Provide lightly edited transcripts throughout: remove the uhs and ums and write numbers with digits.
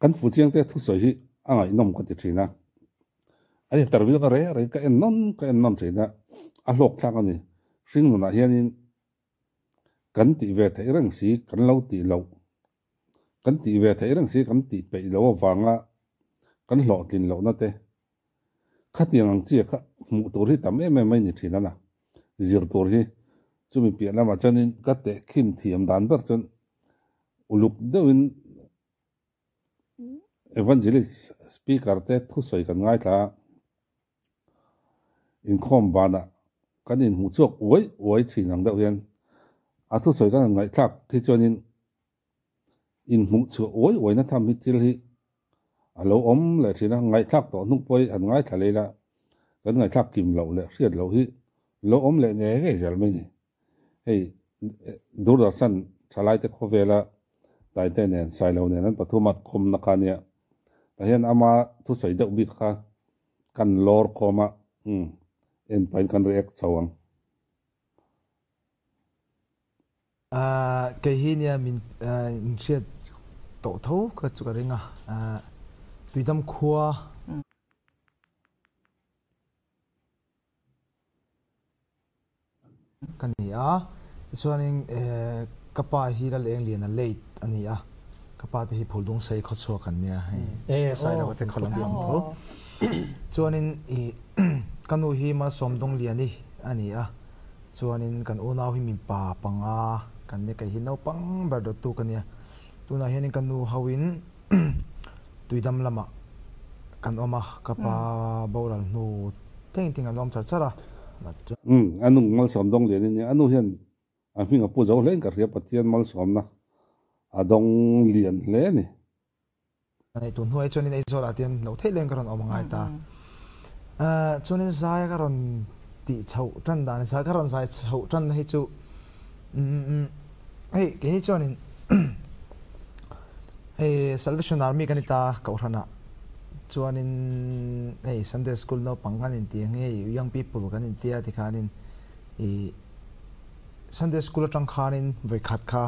Kan Fuchiangte thusawi hi a ngaihnawm ka ti thin a. An interview na reng reng ka en nawn ka en nawn thin a, a hlawk thlak a ni. Hring nunah hianin kan tih ve theih reng si kan lo tih loh, kan tih ve theih reng si kan tih peih loh avanga kan hlawhtlin lohna te khatiang ang chi kha hmuh tur hi tam em em mai ni thin a na. Zir tur hi chumi piah lamah chuanin ka tehkhin thiam dan ber chuan uluk deuhin Evangelist speaker te thusawi kan ngaithla a, inkhawm banah kan inhmuh chhuak uai uai thin ang deuh hian a thusawi kan han ngaihthlak hi chuanin inhmuh chhuah uai uaina tham hi thil hi a lo awm leh thin a, ngaihthlak tawh hnuk pawh hi han ngaithla leh ila kan ngaihthlak kim loh leh hriat loh hi lo awm leh ngei ngei zel mai a ni. Hei Doordarshan thalaite khawvela Taite nen Sailo nen an pathuma khawmna kha ania. Tah hian ama thusawi deuh bik kha kan lawr khawm a, umm en pahin kan react chho ang. Kei hi nia min inhriat tawh tho kha chu ka ring a, Tuidam khua. Ka ni a, tichuanin ka pa hi Lal Engliana late a ni a, ka pa te hi Phuldung sei khawchhuak an nia hei Sailova te khaw lam pang tho. Chuanin ka nu hi Malsawmdawng Liani a ni a, chuanin kan unau hi mipa panga kan nia, kei hi naupang ber dawttu ka nia. Tunah hianin ka nu hoin Tuidam lamah kan awm a, ka pa boral hnu teng teng an awm char char a. Umm, a nu malsawm dawng lian i nia, a nu hian a hming a pu zo hle in ka hria, Pathian malsawmna a dawng lian hle a ni. Nei tun hnuai chuanin Aizawl ah tian lo theih leng ka rawn awm angai ta. Chuanin zai ka rawn tih chhoh tan dan, zai ka rawn zai chhoh tan na hi chu hei keini chuanin Hei Salvation Army kan ni ta Kohhranah chuanin hei Sunday School naupang kan inti ang hei Young People kan intia tikhanin ih Sunday School atang khanin vawikhat kha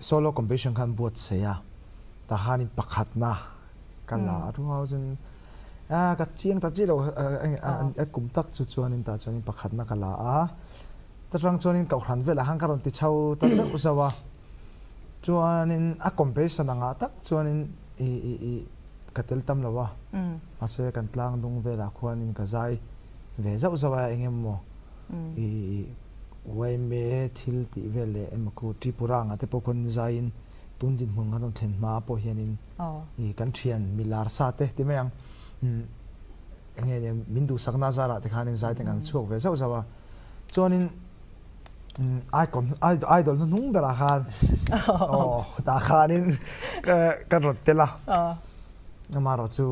solo competition khan buatsaih a tahanin pakhatna ka la a rual chuan ah ka chiang ta chiah lo a kum tak chu chuanin tah chuanin pakhatna ka la a ta tang chuanin Kohhran velah khan ka rawn ti chho ta zauh zauh a. Chuanin a competition angah tak chuanin i i i ka tel tam lo a, mahse kan tlang dung velah khuanin ka zai ve zauh zauh a eng emaw i i yma thil tih vel leh emaw khu Tripura angah te pawh khuanin zaiin tun dinhmun kan rawn thlen hma pawh hianin i kan thian milar sa te ti mai ang eng nge min duhsakna zarah te khanin zai te kan chhuak ve zauh zauh a chuanin Icon idol hnuhnung berah khan aw tah khanin ka rawt tel a amaherawh chu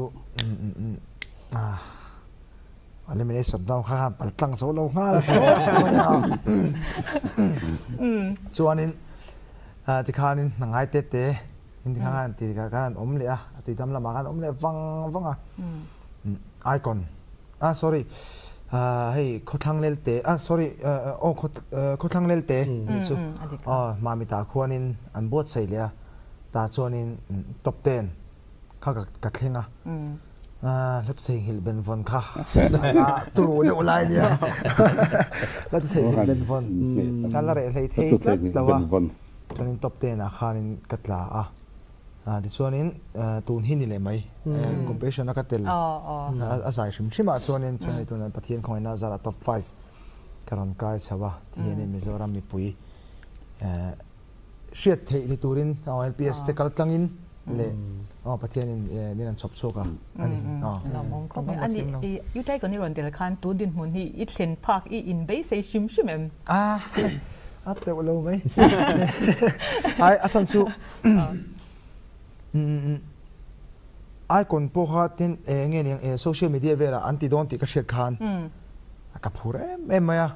elimination round kha khan pal tlang zo lo nghal mai a chuanin tikhanin hna ngai te te in tikhan khan ti khan an awm leh a a tuidam lamah khan awm leh vang vang a icon Ah sorry hei khawthlang lelte ah sorry aw khawthlang lelte anih chu aw Mamita khuanin an buatsaih leh a tah chuanin top ten kha ka thleng a hla tu theihnghilh ben vawn kha a turu deuh lai nia hla tu theihnghilh ben vawn ka la reh hlei thei tlat lo a chuanin top ten ah khanin ka tla a. Tichuanin tun hi ni leh mai competition a ka tel a zai hrim hrim ah chuanin chuan hei tunah Pathian khawngaihna a zarah top five ka rawn kai chho a tihianin Mizoram mipui hriat theih ni turin LPS te kal tlangin leh Pathianin min rawn chhawp chhuak a ani. Ani U Taikon i rawn tel khan tun dinhmun hi i thlen phak i inbeisei hrim hrim em? A teuh lo mai. Ai a chhan chu Icon pawh kha tin eng nge niang social media velah an ti dawn tih ka hriat khan ka phur em em mai a.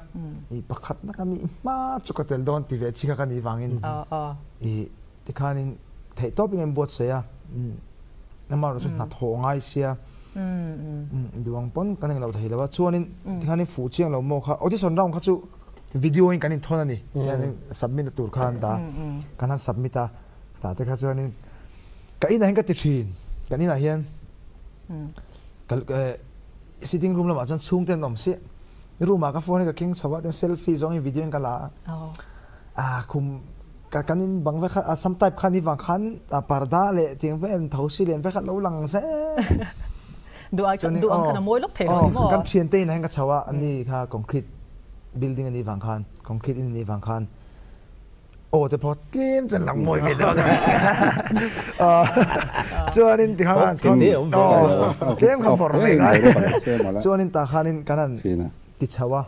I pakhatna ka nih hma chu ka tel dawn ti ve chi kha ka nih vangin i tikhanin theihtawp in ka inbuatsaih a. Amaherawhchu chu hnathawh ngai sia duang pawn kan englo thei lo a. Chuanin tikhanin fuh chiang lo maw kha audition round kha chu Video in kan inthawn a ni. Tihianin submit na tur kha an dah. Kan han submit a, tah te kha chuanin Ka inah hian ka ti thin, kan inah hian ka sitting room lamah chuan chhungte an awm siah. Room ah ka phone hi ka keng chho a, tin selfie zawngin video in ka la a. Ah khum ka kan in bang vek kha a sam type kha ni vang khan a parda leh tiang vel tho si len vek kha lo lang zel. Duh ai chuan duh ang khan a mawi lawk thei lo ni maw? Kan thiante inah hian ka chho a, ani kha concrete building a nih vang khan concrete in a nih vang khan aw te pawh tlem chuan lang mawi ve deuh a ni. Chuanin tikhan khan tlem kha vawrh ve ngai. Chuanin tah khanin kan han ti chho a.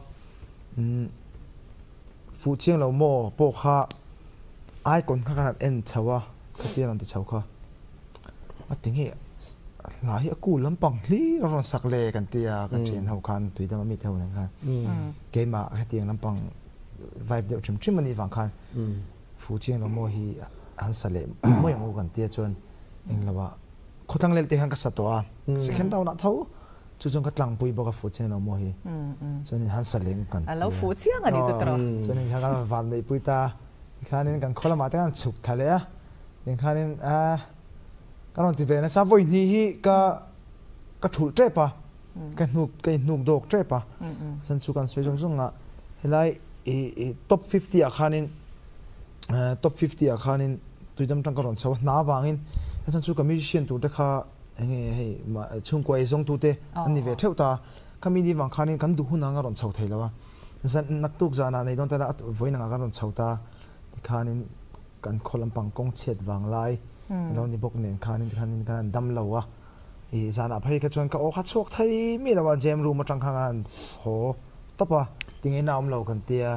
Fuh chiang lo maw pawh kha icon kha kan han en chho a, khatia rawn ti chho kha a ti nge hla hi a cool lampang hlir a rawn sak le kan ti a, ka thian ho khan tuidam a mi te ho nen khan keimah hetiang lampang vibe deuh hrim hrim a nih vang khan fuh chiang lo maw hi an sa leh mai ang u kan tia chuan englo ah khawtlang lel te khan ka sa tawh a, second round ah tho. Chu chuan ka tlangpui bawk a fuh chiang lo maw hi. Chuanin han sa leng kan ti a. A lo fuh chiang a ni chu tawh. Chuanin kha kan van neihpui ta. Tikhanin kan khaw lamah te khan chhuk tha leh a. Tikhanin a ka rawn ti ve nasa vawi hnih hi ka ka thulh tep a. Ka hnuk ka inhnuk dawk tep a. Chuan chu kan sawi zawng zawng a helai i top 50 ah khanin top 50 ah khanin tuidam tang ka rawn chho a hna avangin chuan chu ka musician tur te kha Enge hei chhungkua ei zawng tute an ni ve theuh ta. Khami ni vang khanin kan duh hun ang a rawn chho thei lo a. Zan naktuk zanah nei dawn ta ila vawiin angah kan rawn chho ta. Tikhanin kan khaw lampang kawng chhiat vang lai lo ni bawk nen khanin tikhanin kan han dam lo a. Ih zanah phei kha chuan ka aw kha chhuak thei mi lo a jam room atang khan kan han haw tawp a. Tinge na awm lo kan tia.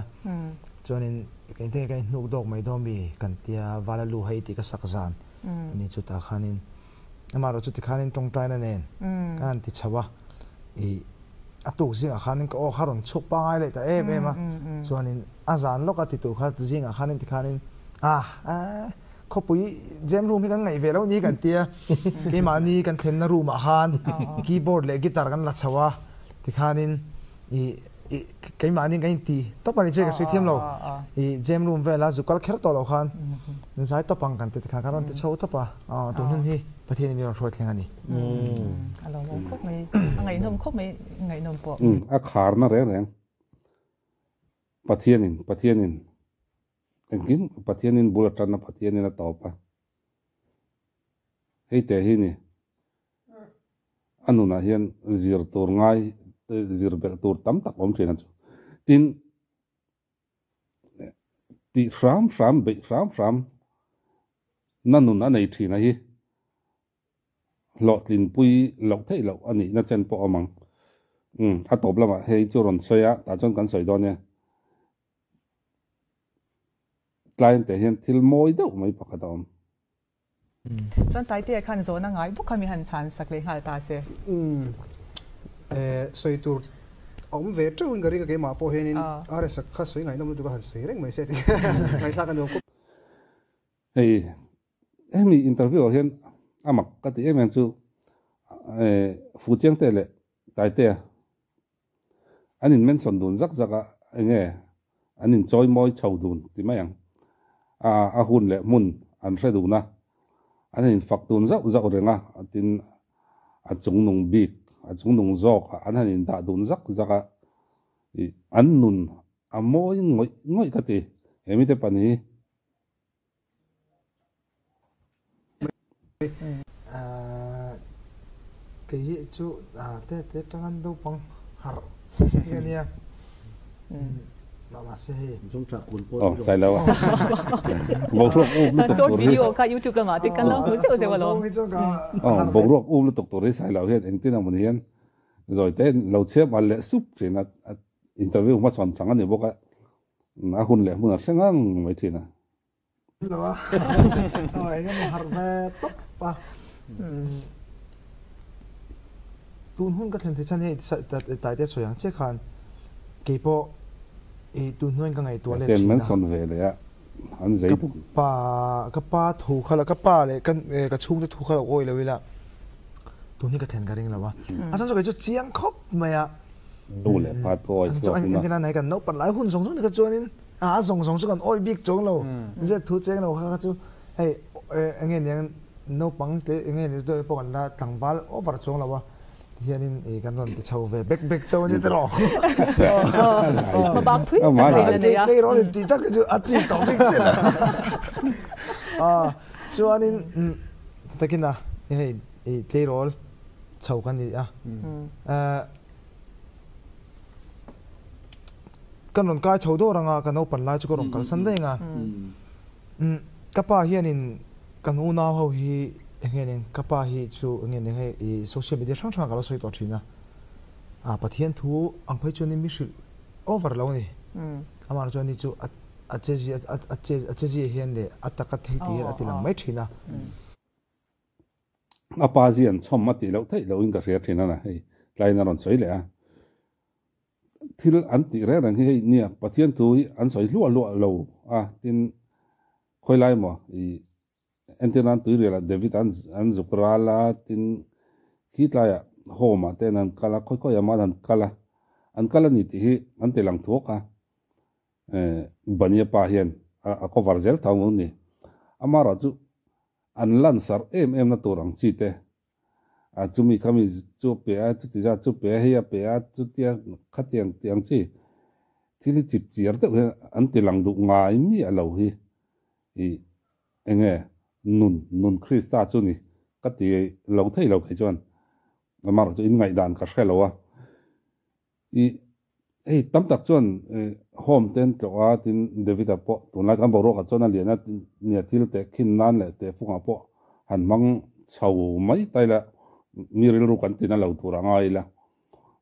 Chuanin engtin nge kan inhnuk dawk mai dawn mi kan tia vala lu hei tih ka sak zan a ni chutah khanin. Amaherawh chu tikhanin tawngtaina nen kan han ti chho a, ih a tuk zingah khanin ka aw kha rawn chhuk pangai leh ta em em a, chuanin a zan lawk a ti tur kha zingah khanin tikhanin ah khawpui jam room hi kan ngaih ve lo ni kan tia, keimahni kan thlenna room ah khan keyboard leh guitar kan la chho a, tikhanin ih Keimahni kan inti tawp a ni chu ka sawi thiam lo. I jam room vela zu kal kher tawh loh khan zai tawp ang kan ti tikhan kan rawn ti chho tawp a. Tun hun hi Pathian in min rawn hruai thleng a ni. A lawmawm khawp mai, a ngaihnawm khawp mai, ngaihnawm pawh. A kharna reng reng Pathianin, Pathianin engkim Pathianin bul atanna Pathianin a tawp a. Hei te hi ni a nunah hian zir tur ngai zir belh tur tam tak awm thin a chu. Tin, tih hram hram beih hram hram na nun a nei thin a hi hlawhtlinpui loh theih loh a nihna chen pawh awm ang. Umm a tawp lamah hei chu rawn sawi a, tah chuan kan sawi dawn e. Tlaiin teh hian thil mawi deuh mai pakhat a awm. Chuan Taitea khan zawhna ngai bawk kha mi han chhan sak leh nghal ta se. Umm sawi tur a awm ve teuh in ka ring a keimah pawh hianin RS a kha sawi ngaihnawm lutuk a han sawi reng mai se tih ngaihthlak a nuam khawp. Hei hemi interview ah hian a mak ka ti em em chu Fuchiangte leh Taitea An in mention dun zak zak a, enge an in chawi mawi chho dun ti mai ang. A a hun leh hmun an hre dun a, an in fak dun zauh zauh reng a, tin a chungnung bik, a chungnung zawk ah an han in dah dun zak zak a, ih an nun a mawi ngawih ngawih ka ti, he mite pahnih hi. Kei hi chu te te tangan naupang harh hi a nia. Mahse hei. Zongṭah kun pawh Oh, sai lo. Boruak um lutuk Short tur hi. video kha YouTube lamah te kan lo hmu zeuh zeuh alawm. Oh, boruak um lutuk tur hi sai lo hian engtin amawni hian zawi te lo chhiam al leh sup thin a, interview hmachhawn chang a ni bawk a. A hun leh hmun a hre ngang mai thin a. Lo a, eng emaw harh ve tawp a. Tun hun ka thlen theih chuan hei Taite sawi ang che khan kei pawh i tun hnuaiin ka ngaihtuah let thin a. Ten sawn ve leh a, an zei dun. Ka pa, ka pa thu kha la, ka pa leh ka chhungte thu kha lo awi lo ila tun hi ka thlen ka ring lo a. A chhan chu kei chu chiang khawp mai a. Nu leh pa thu awi chhuak in a. Engtin a nei kan naupan lai hun zawng zawng ni kha chuanin a zawng zawng chu kan awi bik chuang lo. Zep thu cheng lo kha kha chu hei enge niang Naupang tle enge ni chu pawh kan la tlangval over chuang lo a, tihianin i kan rawn ti chho ve bek bek chauh a ni tiraw? Hmabak thui tak mai la nei a. Tleirawl in tih tak hi chu a chik tawh bik chiah lo. Chuanin takin a hei i tleirawl chho kan ni a. Kan rawn kai chho dawr anga ka naupan lai chu ka rawn kalsan daih ang a. Ka pa hianin kan unau ho hi eng nge ning ka pa hi chu eng nge ning hei i social media hrang hrangah ka lo sawi tawh thin a, a Pathian thu ang phei chuanin mi hrilh over lo a ni. Amah chuan ni chu a che zia a che zia hian leh a taka thil tih hian a ti lang mai thin a. A pa zian chhawm a tih loh theih lohin ka hria thin a na hei tlaiin a rawn sawi leh a. Thil an tih reng reng hi hei nia Pathian thu hi an sawi hluah hluah lo a tin khawi lai maw i entir nan tuirial ah David an an zuk ral a tin khi tlaiah home ah ten an kal a khawi khawi ah mah an kal a an kal a ni tih hi an ti lang thuak a Bania pa hian a cover zel tho ang ni amaherawh chu an lansarh em em na tur ang chi te a chumi khami chu pe a chuti zat chu pe a hei a pe a chutia khatiang tih ang chi thil hi chip chiar deuh hian an ti lang duh ngai miah lo hi ih eng nge nun nun Krista chu ni ka ti lo thei lo kei chuan amaherawhchu in ngaihdan ka hre lo a. I hei tam tak chuan home te an tlawh a, tin David-a pawh tunlai kan boruakah chuan a lian a, nia thil teh khin nan leh teh fungah pawh han hmang chho mai ta ila, mi rilru kan tina lo tur a ngai ila.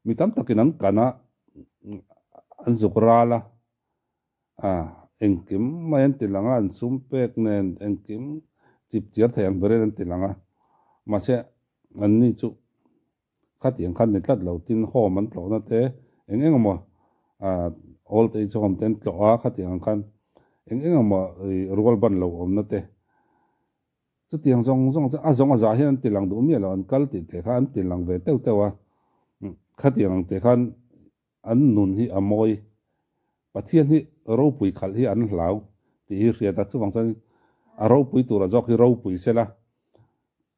Mi tam takin an kan a, an zuk ral a, a engkim mai an ti lang a, an sum pek nen engkim chip chiar thei ang berin an ti lang a, mahse anni chu Khatiang khan ni tlat lo tin home an tlawhna te eng eng emaw ah old age home te an tlawh a khatiang ang khan eng eng emaw ih rual ban lo awmna te chutiang zawng zawng chu a zawng a zah hian an ti lang duh miah lo an kal tih te kha an ti lang ve teuh teuh a khatiang ang te khan an nun hi a mawi Pathian hi ropui khalh hi an hlau tih hi hriat a chuvang chuan a ropui tura zawk hi ropui sela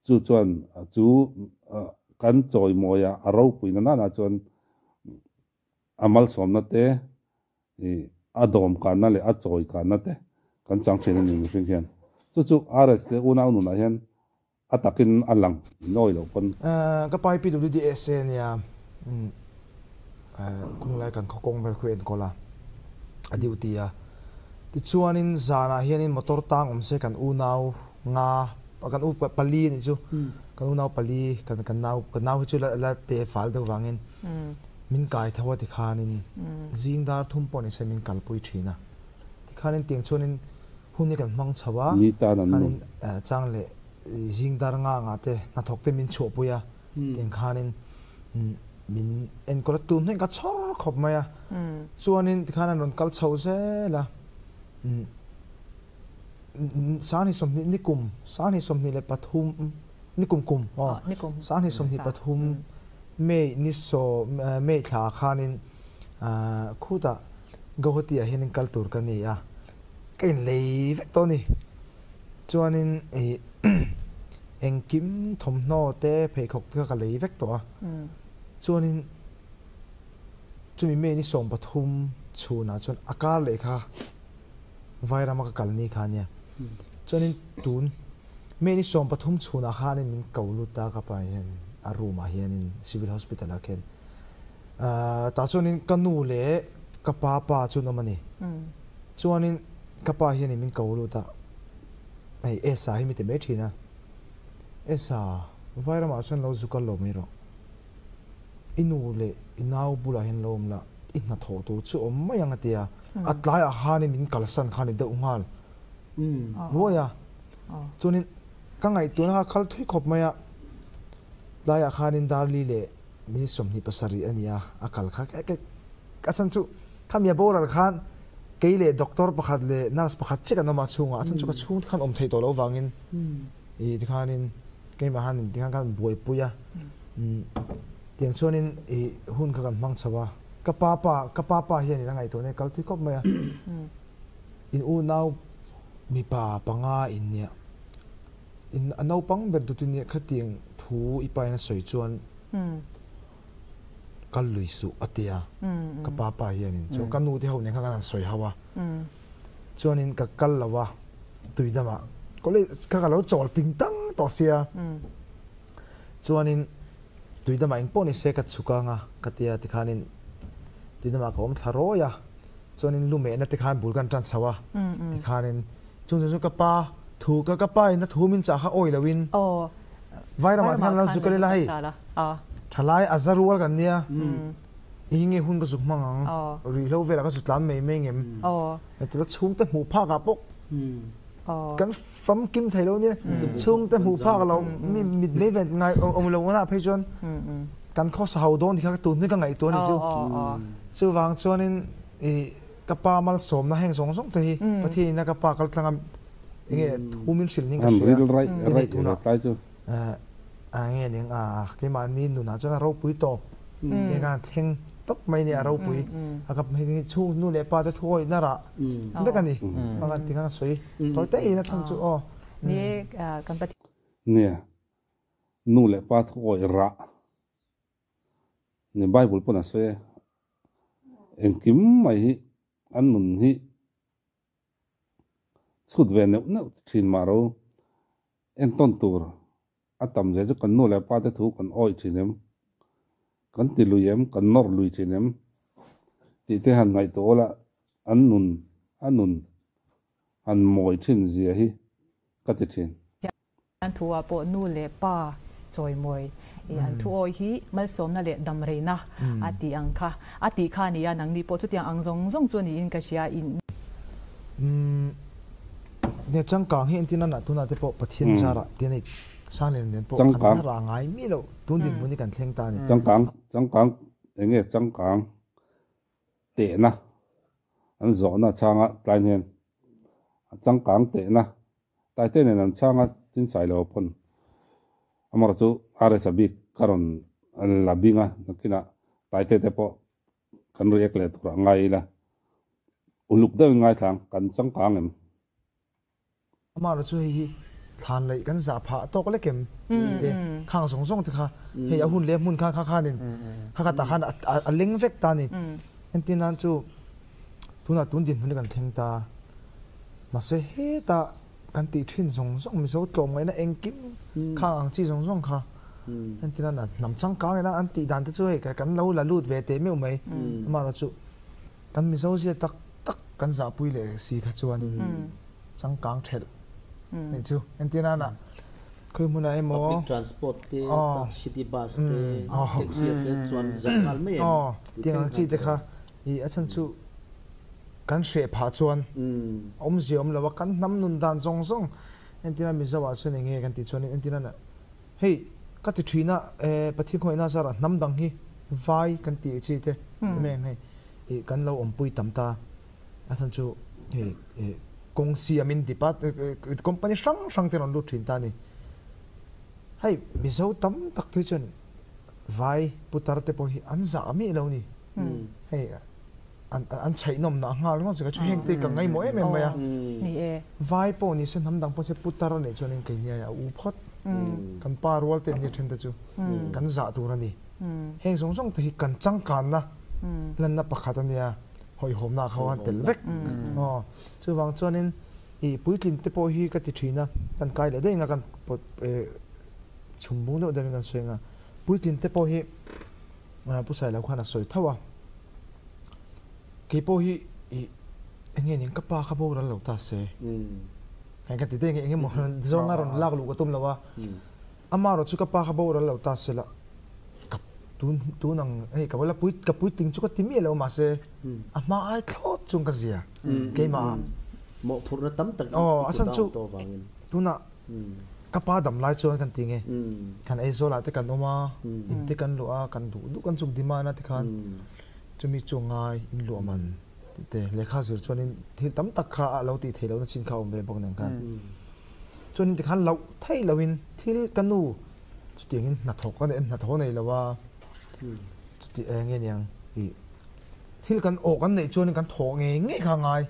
Chu chuan chu kan chawimawi a, a ropuina nana chuan a malsawmna te, a dawmkanna leh a chawikanna te kan chang thin a ni mihring hian. Chu chu RS te unau nunah hian a takin a lang inawi loh pawn. Ka pa hi PWDSA a nia, khunglai kan khaw kawng vel khu enkawl a, a duty a. Tichuanin zanah hianin motor tang awm se kan unau nga kan u pali a nih chu kan unau pali kan kan nau kan nau hi chu la la te fal deuh vangin min kai tho a tikhanin zing dar thum pawh ni se min kalpui thin a tikhanin tiang chuanin hun hi kan hmang chho a Mi tan an khanin chang leh zing dar nga nga te hnathawk te min chhuahpui a tiang khanin min enkawl a tun hnuaiin ka chhawr khawp mai a chuanin tikhan an rawn kal chho zel a. Sanghnih sawmhnih nikum sanghnih 23 nikum kum aw sanghnih 23 May ni sawm May thla khanin khutah Guwahati ah hianin kal tur ka ni a ka inlei vek tawh a ni chuanin ih engkim thawmhnaw te pheikhawk te kha ka lei vek tawh a chuanin chumi May ni 13 chhunah chuan a kar leh kha Vairama ka kal ni kha ania. Chuanin tun May ni 13 chhunah khanin min ko lut a ka pa hian a room ah hianin Civil Hospital ah khian tah chuanin ka nu leh ka pa pa chu an awm a ni. Chuanin ka pa hianin min ko lut a hei Esa hi mi ti mai thin a, Esa Vairamah chuan lo zu kal lo mai rawh. I nu leh i nau bulah hian lo awm la i hnathawh tur chu awm mai ang a ti a. A tlaiah khanin min kalsan kha a ni deuh nghal ruai a. Chuanin ka ngaihtuahna kha khal thui khawp mai a. Tlaiah khanin Darli leh minute 27 a ni a, a kal kha a chhan chu khami a boral khan kei leh doctor pakhat leh nurse pakhat chiah kan awm a chhungah a chhan chu ka chhungte khan awm theih tawh loh avangin ih tikhanin keimah khanin tikhan khan buaipui a. Tiang chuanin ih hun kha kan hmang chho a. Ka pa pa, ka pa pa hian in a ngaihtuah nia kal tui khawp mai a. In unau mipa panga in nia. In a naupang ber dutin i khatiang thu i pa in a sawi chuan kal lui suh a ti a, ka pa pa hianin chuan ka nu te ho nen khan kan han sawi ho a, chuanin ka kal lo a tuidamah college kha ka lo chawl ting tang tawh sia, chuanin tuidamah engpawh ni se ka chhuk ang a ka ti a tikhanin tuidamah ka awm thla rawi a, chuanin lu mehna te khan bul kan tan chho a tikhanin chung chu ka pa thu ka ka pa in a thu min chah kha awi loin Vairamah te khan lo zuk alila hei thalai a za rual kan nia i nge hun ka zuk hmang ang ruihhlo velah ka zu tlan mai mai ngem tula chhungte hmuh phak ah pawh kan famkim thei lo nia chhungte hmuh phak lo mi mit mai ven ngai awm lo na phei chuan kan khawsa ho dawn ti kha tun hi ka ngaihtuah a ni chu chuvang chuanin i ka pa malsawmna heng zawng zawng te hi Pathian ina ka pa kal tlanga enge thu min hrilh ning ka hria enge tuna a nge ning a keimah mi nunah chuan a ropui tawp nge khan thleng tawp mai ni a ropui a ka chhung nu leh pa te thu awih na rah vek a ni a ti khan a sawi tawi te in a chhan chu aw nia nu leh pa thu awih rah ni Bible pawn a sawi e engkim mai hi an nun hi chhut ve neuh neuh thin mah ro entawn tur a tam zia chu kan nu leh pa te thu kan awih thin em kan ti lui em kan nawr lui thin em tih te han ngaihtuah ula an nun a nun han mawi thin zia hi ka ti thin. An thu ah pawh nu leh pa chawimawi i an thu awi hi malsawmna leh damreina a tih ang kha a tih kha a ni a, nangni pawh chutiang ang zawng zawng chu a niin ka hria in. Umm nia changkang hi entin a nah tunah te pawh Pathian zarah te nei sang nen nen pawh kan la rah ngai mi loh tun dinhmun hi kan thleng ta a ni. Changkang changkang enge changkang tehna an zawhna chhanga tlai hnen a changkang tehna Taite nen an chhang a, tin sai lo pawn amaherawh chu RS a bik ka rawn la bing a, nakinah Taite te pawh kan react leh tur a ngai ila, uluk deuhin ngaithlang kan changkang em? Amaherawh chu hei hi thlan laih kan zah phah tawk lek em tih te khang zawng zawng te kha hei a hun leh a hmun khan kha khanin kha kha tah khan a leng vek ta a ni. Entir nan chu Tunah tun dinhmun hi kan thleng ta. Mahse hetah kan tih thin zawng zawng Mizo tlawmngaihna engkim khang ang chi zawng zawng kha entir a hnam changkang ina an tih dan te chu hei kan lo la lut ve teh meuh mai. Amaherawh chu kan Mizo zia tak tak kan zahpui leh si kha chuanin changkang thelh nih chu entir nana Khawi hmunah emaw. Public transport te, city bus te, taxi te chuan zah nghal mai em? Aw, tiang ang chi te kha i a chhan chu kan hreh phah chuan awmzia awm lo a, kan hnam nun dan zawng zawng entirna Mizo ah chuan enge kan tih chuanin entirna hei ka ti thin a Pathian khawngaihna zarah hnam dang hi vai kan tih chi te ti mai ang hei i kan lo awmpui tam ta. A chhan chu hei kawng siamin depart company hrang hrang te rawn lut thin ta a ni. Hei Mizo tam tak te chuan vai putar te pawh hi an zah miah lo a ni. Hei an chhaihnawm nah nghal ngawt chu heng te ka ngaihmawh em em mai a. Vai pawh ni se hnam dang pawh se putar a nih chuanin kei nia a u phawt. Kan pa rual te an nia then te chu kan zah tur a ni. Heng zawng zawng te hi kan changkanna lanna pakhat a nia. hawihhawmna kha an tel vek. Aw, chuvang chuanin i puitlin te pawh hi ka ti thin a, kan kai leh daih anga kan pawt chhum bung deuh deuhin kan sawi anga, puitlin te pawh hi Pu Sailo khan a sawi tho a, kei pawh hi i eng nge ning ka pa kha boral lo ta se, kan ka ti daih anga eng emaw zawnga rawn lak luh ka tum lo a, Amaherawh chu ka pa kha boral lo ta se la, ka tun tun ang hei ka la pui ka puitling chu ka ti miah lo mahse a hma ai thlawt chung ka zia keimah ah. Mawhphurhna tam tak i Aw a chhan kut chu a awm tawh avangin. Tunah ka pa dam lai chuan kan ti nge kan Aizawl ah te kan awm a, in te kan luah a, kan duh duh kan chuk demand a tikhan chumi chu ngai in luah man tih te lehkha zir chuanin thil tam tak kha a lo tih theih lohna chin kha a awm ve bawk nen khan. Chuanin tikhan loh theih lohin thil ka nu chutiangin hnathawk a hnathawh nei lo a, chuti eng nge niang ih thil kan awh kan neih chuanin kan thawh ngei ngei kha a ngai.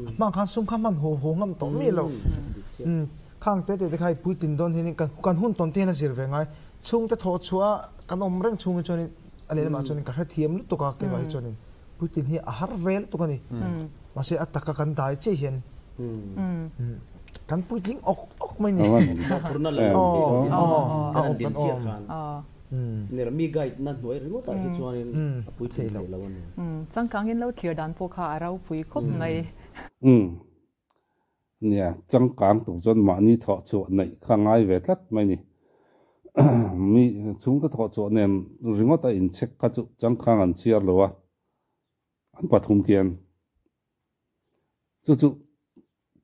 A hma khan sum kha hman haw haw ngam tawh miah lo. Khang te te te khai puitlin dawn hianin kan kan hun tawn te hian a zir ve ngai. Chhungte thawh chhuah kan awm reng chhungin chuanin a lehlamah chuanin ka hrethiam lutuk a keimah hi chuanin puitlin hi a har ve lutuk a ni. Mahse a taka kan dai chiah hian kan puitling awk awk mai ni. Mawhphurhna la lo theih lo tin kan han din chiah khan ner mi guide na hnuai ringawtah hi chuanin a puitling thei lo a ni. Changkangin lo thlir dan pawh kha a ropui khawp mai. Nia, changkang tur chuan mahni thawh chhuah neih kha ngai ve tlat mai ni. Mi chhungte thawh chhuah nen ringawt a incheck kha chu changkang an chhiar lo a, an pathum khian chu chu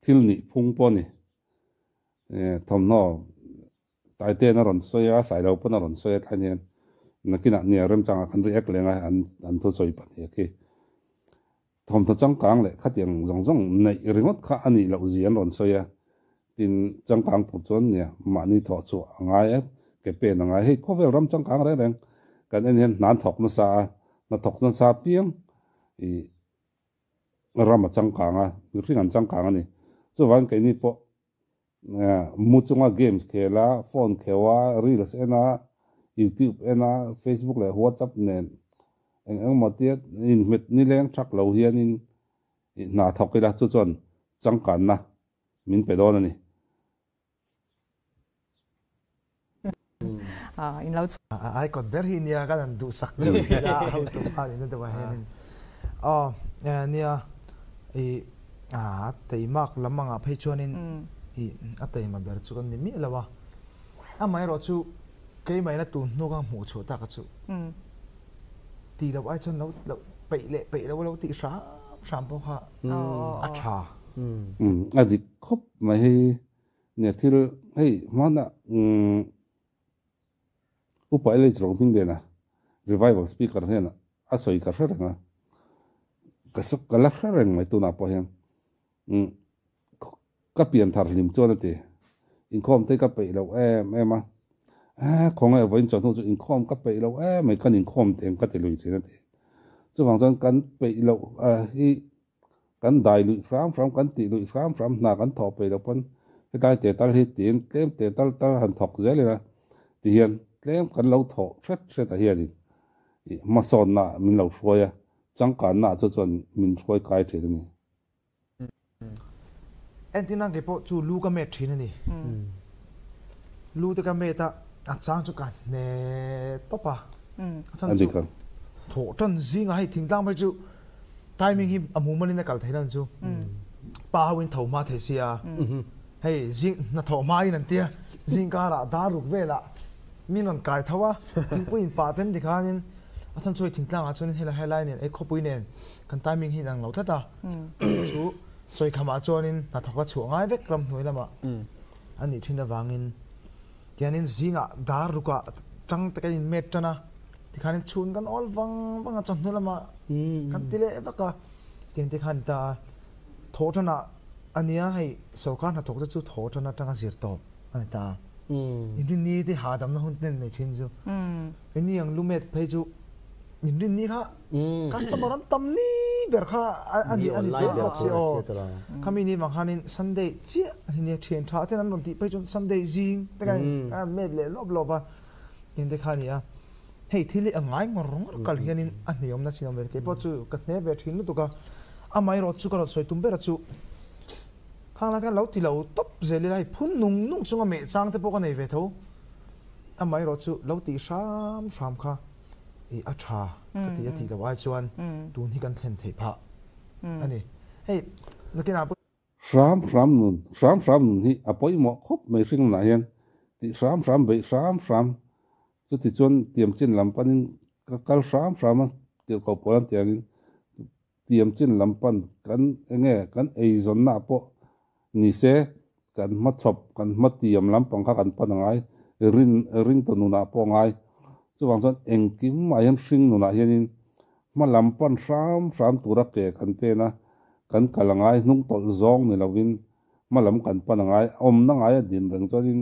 thil nih phung pawh a ni. Thawmhnaw Taite'n a rawn sawi a, Sailo pawn a rawn sawi a thlai nen nakinah nia remchangah khan react leng a, an thusawi pahnih khi. Thawmhnaw changkang leh khatiang zawng zawng neih ringawt kha a nih loh zia an rawn sawi a, tin changkang tur chuan nia mahni thawh chhuah a ngai a, ke pen a ngai. Hei khawvel ram changkang reng reng kan en hian hna an thawk nasa a, hna thawk nasa apiang ih ram a changkang a, mihring an changkang a ni. Chuvangin keini pawh mu chunga games khel a, phone kheuh a, reels en a, youtube en a, facebook leh whatsapp nen eng eng emaw tia inhmet nileng thak lo hianin hna thawk ila chu chuan changkanna min pe dawn a ni. A icon ber hi nia kan han duhsak deuh thin a, hotu khan in a deuh ah hianin aw nia ih a teimak lam angah phei chuanin ih a teima ber chu kan ni miah lo a, amaherawh chu keimah ina tun hnu ka hmuh chhuah tak a chu tih loh ai chuan lo lo peih leh peih lo lo tih hram hram pawh kha a tha. A dik khawp mai hei. Nia thil hei hmanah umm Upa LH Rohmingdena revival speaker hian a sawi ka hre reng a, ka ka la hre reng mai tunah pawh hian umm ka pian thar hlim chuan a ti, inkhawm te ka peih loh em em a, eh khawnge vawiin chawhnu chu inkhawm ka peih loh em mai kan inkhawm teng ka ti lui thin a ti, chuvang chuan kan peih loh hi Kan dai luih hram hram, kan tih luih hram hram hna kan thawh peih loh pawn hetlai te tal hi tiin tlem te tal tal han thawk zel ila tihian tlem kan lo thawh hret hret ah hianin ih hmasawnna ah min lo hruai a, changkanna ah chu chuan min hruai kai thin a ni. Entirna kei pawh chu lu ka met thin a ni. Lu te ka met a, a chang chu ka hne tawp a, a chhan chu thawh tan zingah hei thingtlang phei chu Timing hi a mumal in a kal thei lo chu. Pa ho in tho hma thei sia. Hei zing hna thawh hma in an tia zing karah dar ruk velah min rawn kai tho a thingpui in pah ten tikhanin a chhan chu hei thingtlang ah chuanin helai helai nen ei khawpui nen kan timing hi inang lo tlat a chu chawikham ah chuanin hnathawk a chhuah ngai vek ramhnuai lamah a nih thin avangin tihianin zingah dar rukah tang te kan in met tan a. Tikhanin chhun kan awl vang vang a, chawhnu lamah kan ti leh vak a, tiang te khan ta a, thaw tanah a nia hei sorkar hnathawk te chu thaw tan atanga zir tawp a ni ta a, inrinni te hahdamna hun te nei thin chu, rinni ang lumet phei chu inrinni kha customer an tam ni ber kha a ni a ni zel bawk si aw, khami ni vang khanin Sunday chiah a ni a, thian tha ten an rawn tih phei chuan Sunday zing te khan an met leh lawp lawp a. Tin te kha a ni a, hei thil hi a ngai ngawr ngawr kal hianin a hneawmna chin a awm ve, keipawh chu ka hne ve thin lutuk a, amaherawh chu ka rawn sawi tum ber a chu khang lai te khan lo ti lo tawp zel ila hei phun nung nung chunga meh chang te pawh ka nei ve tho, amaherawh chu lo tih hram hram kha ih a tha ka ti a tih loh ai chuan tun hi kan thlen theih phah a ni, hei nakinah pawh. Hram hram nun, hram hram nun hi a pawimawh khawp mai hringnah hian tih hram hram beih hram hram chuti chuan tiam chin lam panin ka kal hram hram a tirhkoh pawl an tih angin tiam chin lam pan kan enge kan eizawnna pawh ni se kan hmachhawp kan hmatiam lampang kha kan pan a ngai rin ringtu nunah pawh a ngai chuvang chuan engkim mah hian hring nunah hianin Hma lam pan hram hram tura ke kan pen a, kan kal a ngai hnung tawlh zawng ni lovin hma lam kan pan a ngai, awmna ngai a din reng chuanin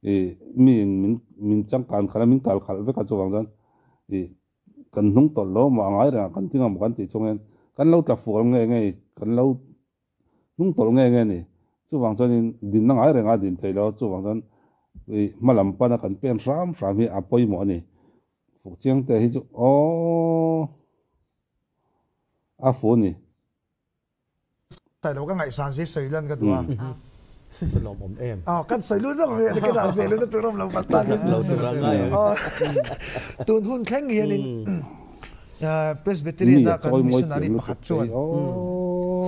ih miin min min changkan khalh a, min kal khalh vek a chuvang chuan ih kan hnung tawlh lo maw a ngai reng a kan ti ngam kan tih chung hian kan lo tla fual nge nge kan lo hnung tawlh nge nge ni. Chuvang chuanin dinna ngai renga din thei lo, chuvang chuan hma lam pana kan pen hram hram hi a pawimawh a ni. Fuhchiangte hi chu aww a fu ni. Sailo ka ngaihsan si sawi lan ka duh a. Lawm awm em. Aw kan sawi lut zawk mai ka dah zel na tur awm lo palh tan. Lo tur a ngai ang. Tun hun thleng hianin Presbyterian a kan missionary pakhat chuan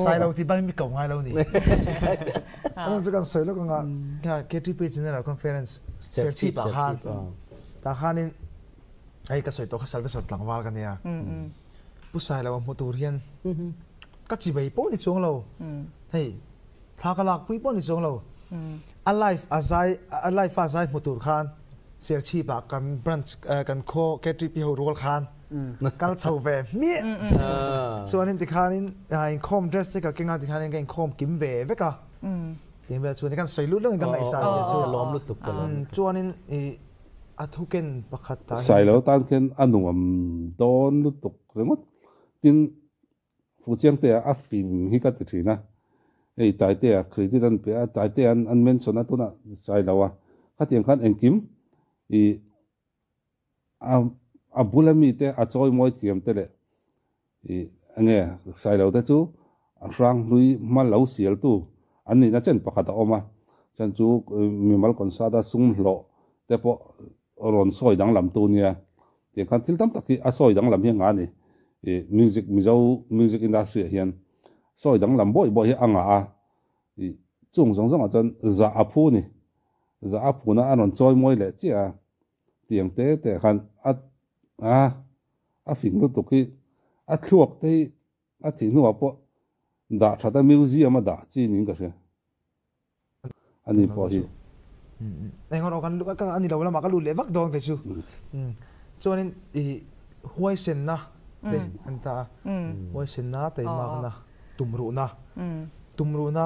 Sailo tih bangin mi ko ngai lo ni. Ano chu kan sawi lawk anga KTP General Conference Serchhip ah khan tah khanin hei ka sawi tawh kha Salvation tlangval ka nia. Pu Sailo a hmu tur hian ka chibei pawh ni chuang lo. Hei thla ka lak pui pawh ni chuang lo. A life a zai a life a zai hmu tur khan Serchhip ah kan branch kan khaw KTP ho rual khan kal chho ve hmiah. Chuanin tikhanin inkhawm dress te ka keng a tikhanin ka inkhawm kim ve vek a. Tiang vel chuan kan sawi lut lawngin ka ngaihsan zia chu. Ka lawm lutuk ka lawm lutuk. Chuanin i a thuken pakhat tah hian. Sailo tan khian a nuam dawn lutuk ringawt. Tin Fuhchiangtea a fing hi ka ti thin a, hei Taitea credit an pe a, Taitea an mention a tunah Sailo a, khatiang khan engkim i a a bula mite a chawi mawi thiam te leh i enge Sailo te chu a hrang hlui hma lo sial tu an nihna chen pakhat a awm a, chan chu mimal concert a sum hlawh te pawh rawn sawi danglam tu nia tiang khan thil tam tak hi a sawi danglam hi a ngah a ni. Ih music Mizo music industry ah hian sawi danglam bawih bawih hi a ngah a, ih chung zawng zawngah chuan zah a phu a ni. Zah a phuna a rawn chawi mawi leh chiah a, tiang te te khan a a a fing lutuk hi a thluak te hi a thih hnuah pawh dah that a museum a dah chi niin ka hria. Ani pawh hi. Eng erawh kan ka ani lo lamah ka lut leh vak dawn kei chu. Chuanin i huaisenna te an ta a. Huaisenna teimakna tumruhna. Tumruhna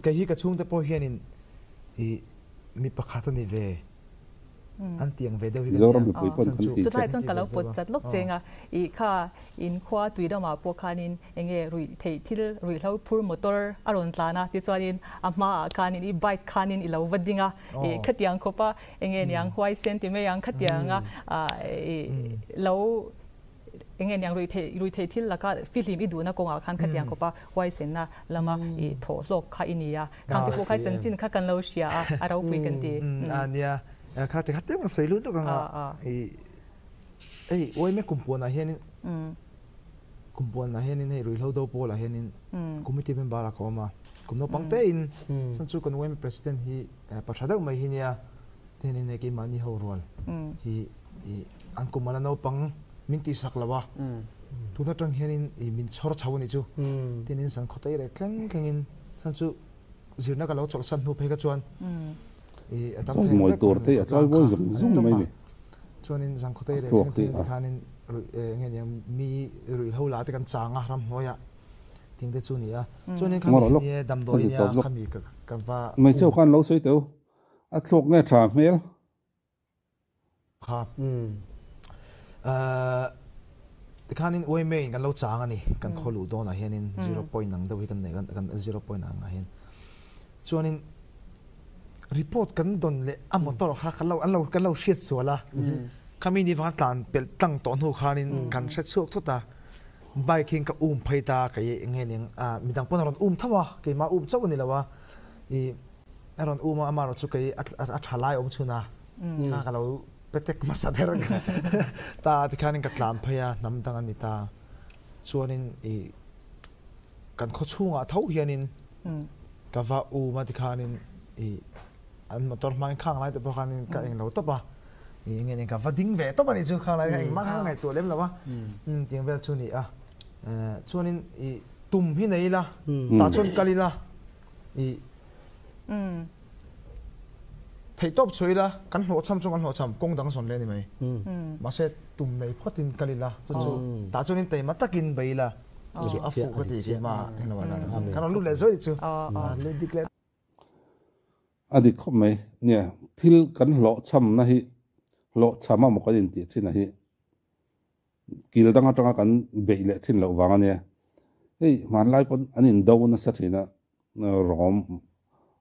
kei hi ka chhungte pawh hianin i mi pakhat a ni ve. An tiang ve deuh hi ka nia. Mizoram mipui pawn kan ti che. Chulai chuan ka lo pawt chat lawk cheng a, i kha in khua tuidamah pawh khanin enge ruih theih thil ruihhlo phur motor a rawn tlan a, tichuanin a hmaah khanin i bike khanin i lo va ding a, i khatiang khawp a enge niang huaisen ti mai ang khatianga i lo enge niang ruih theih ruih theih thil laka fihlim i duhna kawngah khan khatiang khawpa huaisenna lama i thawh hlawk kha i ni a, khang te pawh kha chanchin kha kan lo hria a, a ropui kan ti. A nia, kha ti kha tlem ka sawi lut lawk ang a, i hei uaime kumpuanah hianin kumpuanah hianin hei ruihhlo do pawlah hianin committee member ah ka awm a, kum naupang tein chuan chu kan uaime president hi pa tha deuh mai hi nia Tihianin hei keimahni ho rual hi i an kum ala naupang min tihsak lo a, tun atang hianin i min chhawr chho a nih chu. Tihianin zan khaw tei reh thleng thlengin chhan chu zirna ka lo chawlhsan hnu phei kha chuan i a tam thei ang vek khawtlang kha a ni tawp a. Chuanin zan khaw tei reh thleng thlengin tikhanin ruih nge niang mi ruihhlo la te kan chang a ramhnuaiah ting te chu a ni a. Chuanin khami hi nia damdawi nia khami ka va. Hmeichhe ho khan lo sawi teu. A thlawk nge tha hmel? Kha. Tikhanin uaime in kan lo chang a ni. Kan khaw luh dawnah hianin zero point ang deuh hi kan nei kan zero point ang ah hian. Chuanin report kan dawn leh a motor kha kan lo an lo kan lo hriat sual a. Khami ni vanga tlan pelh tlang tawh hnu khanin kan hre chhuak thut a. Bike hi ka um phei ta kei eng nge ning a midang pawn a rawn um tho a keimah um chauh a ni lo a. I A rawn um a, amaherawh chu kei a tha lai awm chhun a, kha ka lo petek hmasa ber ta tikhanin ka tlan phei a, hnam dang a ni ta. Chuanin i kan khaw chhungah tho hianin ka va um a tikhanin i an motor hmangin khang lai te pawh khanin ka englo tawp a, i nge ni ka va ding ve tawp a nih chu khang lai kha engmah kha ka ngaihtuah lem lo a, tiang vel chu a ni a. Chuanin i tum hi nei ila, tah chuan kal ila i Theihtawp chhuah ila, kan hlawhchham chu kan hlawhchham, kawng dang zawn leh a ni mai. Mahse, tum nei phawtin kal ila, chu chu tah chuanin taima takin bei ila, chu chu a fuh ka ti keimah englo ah dan kan rawn lut leh zuai chu, lut dik leh. A dik khawp mai, nia thil kan hlawhchhamna hi hlawhchham a maw kan intih thin a hi kil dang atanga kan beih leh thin loh vang a nia. Hei hmanlai pawn an indo nasa thin a, Rom.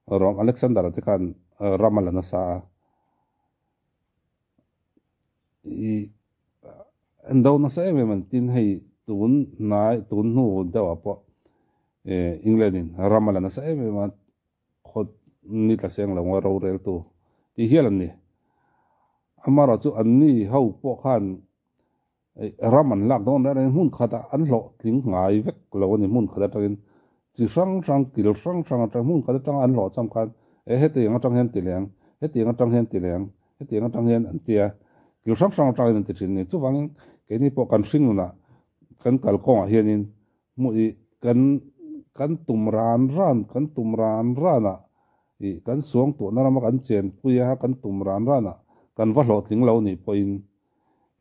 Rom Alexander te khan rama la nasa a i an do nasa em em an tin hei tun nai tun hnu deuh ah pawh England in rama la nasa em em a khawt ni tla seng lo a rorel tu tih hial an ni. Amaherawh chu an ni ho pawh khan ram an lak dawn reng reng hmun khatah an hlawhtling ngai vek lo a ni. Hmun khat atangin chi hrang hrang kil hrang hrang atang hmun khat atanga an hlawh cham khan e hetiang atang hian ti leng hetiang atang hian ti leng hetiang atang hian an tia kil hrang hrang atangin an ti thin a ni. Chuvangin keini pawh kan hring nunah kan kalkawngah hianin hmuh i kan kan tum ran ran kan tum ran ranah ih kan suang tuhna rama kan chenpui a kan tum ran ranah kan va hlawhtling lo nih pawhin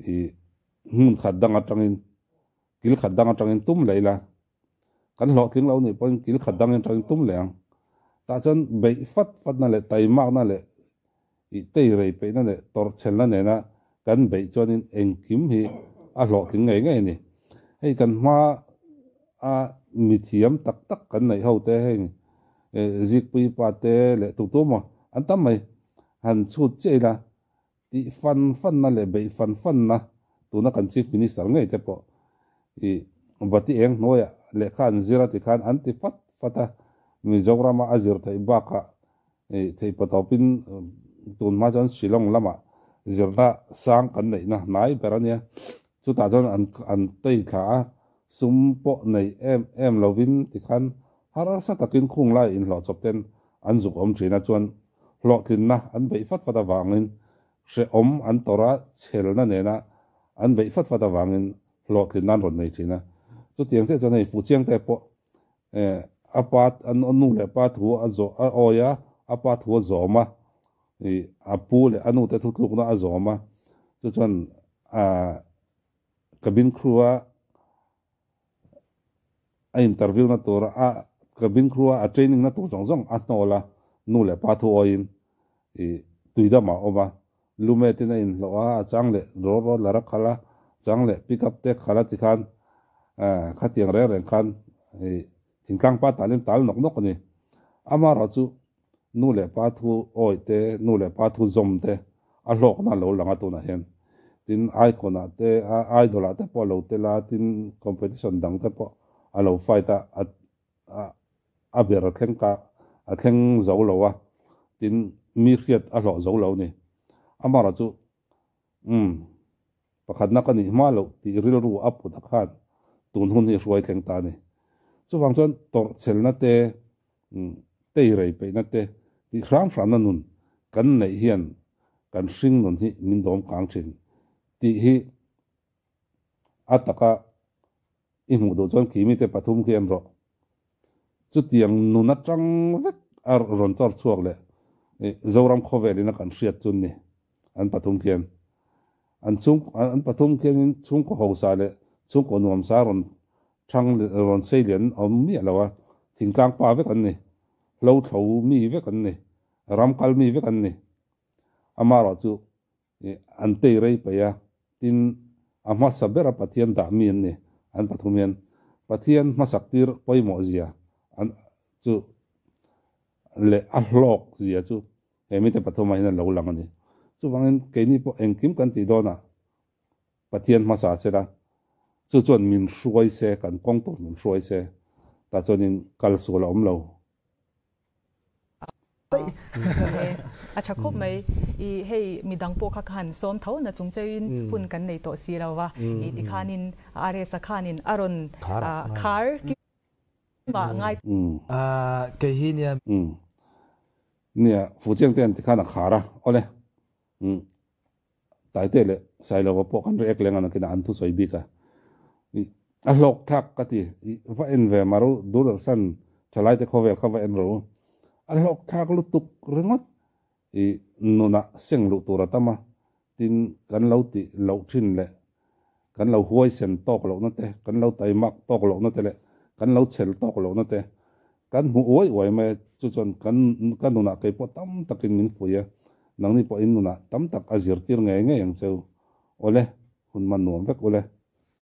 ih hmun khat dang atangin kil khat dang atangin tum leh ila kan hlawhtling lo nih pawhin kil khat dang atangin tum leh ang. Tah chuan beih fat fatna leh taimakna leh ih tei rei peihna leh tawrh chhelna nena kan beih chuanin engkim hi a hlawhtling ngei ngei a ni. Hei kan hma a mithiam tak tak kan neih ho te heng Zikpui pa te leh tutu maw an tam mai han chhut chiah ila tih fan fanna leh beih fan fanna tuna kan Chief Minister ngei te pawh ih Bati eng hnuaiah lehkha an zir a ti khan an ti fat fat a, Mizorama a zir theih bakah ih theih patawpin tun hma chuan Shillong lamah zirna sang kan neihna hnai ber a nia, chutah chuan an an tei thla a, sum pawh nei em em lovin tikhan harsa takin khung lai inhlawh chawp ten an zuk awm thin a, chuan hlawhtlinna an beih fat fat avangin hrehawm an tawrh a, chhelna nena an beih fat fat avangin hlawhtlinna an rawn nei thin a. Chutiang chiah chuan hei Fuhchiangte pawh a pa a nu leh pa thu a zawh a awi a, a pa thu a zawm a, ih a pu leh a nute thutlukna a zawm a, chu chuan cabin crew a a interview na tur a cabin crew a a training na tur zawng zawng a hnawl a, nu leh pa thu awiin ih tuidam ah a awm a, lumet in a inhlawh a, a chang leh raw raw lar a khalh a, chang leh pick up te khalh a tikhan khatiang reng reng khan ih thingtlang pa talin tal nawk nawk a ni. Amaherawh chu nu leh pa thu awi te, nu leh pa thu zawm te a hlawkna a lo lang a tunah hian. Tin, icon ah te, idol ah te pawh a lo tel a, tin competition dang te pawh a lo fight a, a ber a thleng ka a thleng zo lo a, tin mi hriat a hlawh zo lo a ni. Amaherawh chu umm pakhatna ka nih hma loh tih rilru a put a khan tun hun hi hruai thleng ta a ni. Chuvang chuan tawrh chhelna te tei rei peihna te tih hram hramna nun kan neih hian kan hring nun hi min dawm kang thin tih hi a taka i hmuh duh chuan khi mite pathum khi en rawh. Chutiang nun atang vek a rawn chawr chhuak leh Zoram khawvelin a kan hriat chu ni an pathum khian. An chhung an pathum khianin chhungkaw hausa leh chhungkaw nuamsa rawn Thang rawn sei lian awm miah lo a, thingtlang pa vek an ni, hlo thlo mi vek an ni, ram kal mi vek an ni. Amaherawh chu an tei rei paih a, tin a hmasa bera Pathian dah mi an ni, an pathum hian Pathian hmasak tir pawimawh zia an chu leh a hlawk zia chu he mite pathumah hian a lo lang a ni. Chuvangin keini pawh engkim kan tih dawnah Pathian hmasa se la, chu chuan min hruai se, kan kawng tur min hruai se, tah chuanin kal sual a awm lo. A tha khawp mai. I hei midang pawh kha ka han sawm tho na chung cheuhin hun kan nei tawh si lo va, i tikhanin RS-a khanin a rawn khar kimah ngai. Kei hi nia. Nia, Fuchiang te an tikhan a khar a, awle. Taite leh Sailova pawh kan react leng a nakinah an thusawi bik a, a hlawk thlak ka ti, va en ve mah ro Doordarshan thalaite khawvel kha va en ro, a hlawk thlak lutuk ringawt i nunah seng luh tur a tam a, tin kan lo tih loh thin leh kan lo huaisen tawk lohna te, kan lo taimak tawk lohna te leh kan lo chhel tawk lohna te kan hmu uai uai mai a, chu chuan kan ka nunah kei pawh tam takin min fuih a, nangni pawh in nunah tam tak a zirtir ngei ngei ang cheu. Awle, hun man nuam vek ule.